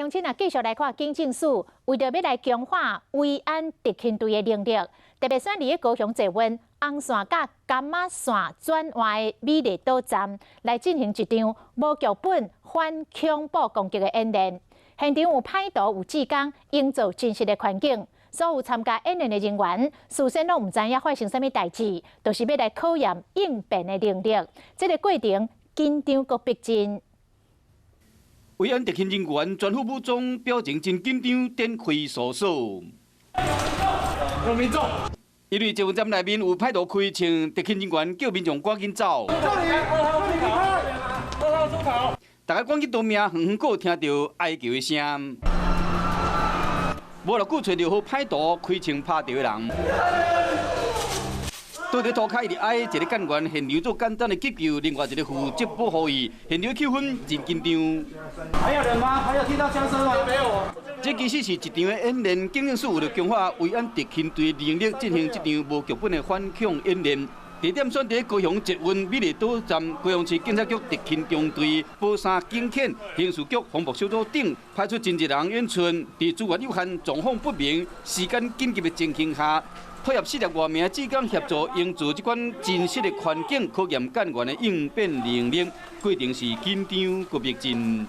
鄉親啊，繼續來看警政署為著欲來強化維安特勤隊的能力，特別選佇咧高雄捷運紅線佮柑仔線轉換的美麗島站來進行一場無劇本反恐怖攻擊的演練。現場有歹徒有志工營造真實的環境，所有參加演練的人員事先攏毋知影發生啥物代誌，就是欲來考驗應變的能力。這个過程緊張閣逼真。維安特勤人員全副武裝，表情真緊張，展開搜索。有民眾。因為捷運站內面有歹徒開槍，特勤人員叫民眾趕緊走。這裡，這裡離開，2號出口。大家趕緊逃命，遠遠閣有聽著哀求的聲。無偌久，揣著予歹徒開槍拍著的人。倒佇塗跤一直哀，一個幹員現場做簡單的急救，另外一個負責保護伊。現場氣氛真緊張。還有人嗎？還有聽到槍聲嗎？沒有。這其實是一場的演練，警政署為著強化維安特勤隊能力，進行這場無劇本的反恐演練。地點選佇高雄捷運美麗島站，高雄市警察局特勤中隊、寶山警犬、刑事局防暴小組等派出真濟人演出，佇資源有限、狀況不明、時間緊急的情形下，配合40外名志工協助營造這款真實的環境，考驗幹員的應變能力，過程是緊張閣逼真。